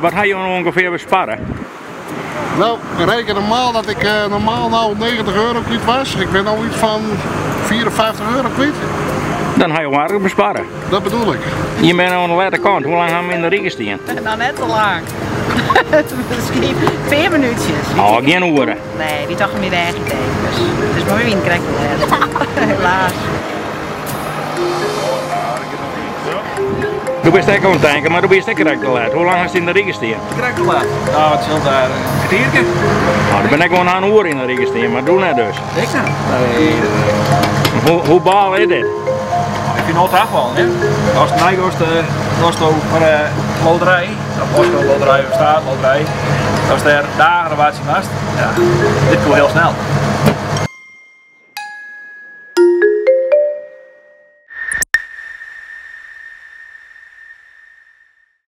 Wat ha jo no ûngefear besparre? No, reken normaal dat ik normaal no 90 euro kwyt was. Ik bin no iets fan 54 euro kwyt. Dan ha jo aardich besparre. Dat bedoel ik. Je binne oan de lette kant. Hoe lang ha we yn de rige stien? No net te lang. Miskien in pear minútsjes. Oh, gjin oere. Nee, wy tochten wy weagje it even. Dus it is moai wyn krekt lêst. Helaas. Do bist ek oan it tanken, mar do bist ek krekt te let. Hoe lang hast yn de rige stien? Krekt te let. No, it sil dêr in kertierke. No, der bin ek wol in oere yn de rige stien, mar doe net dus. Ik net? Nee. Hoe baal is dit? Ik fyn it al tafallen, hè. As it neigost, asto foar de loterij, of postkodeloterij of staatsloterij, ast dêr dagen op wachtsje moatst, ja, dit koe hiel snel.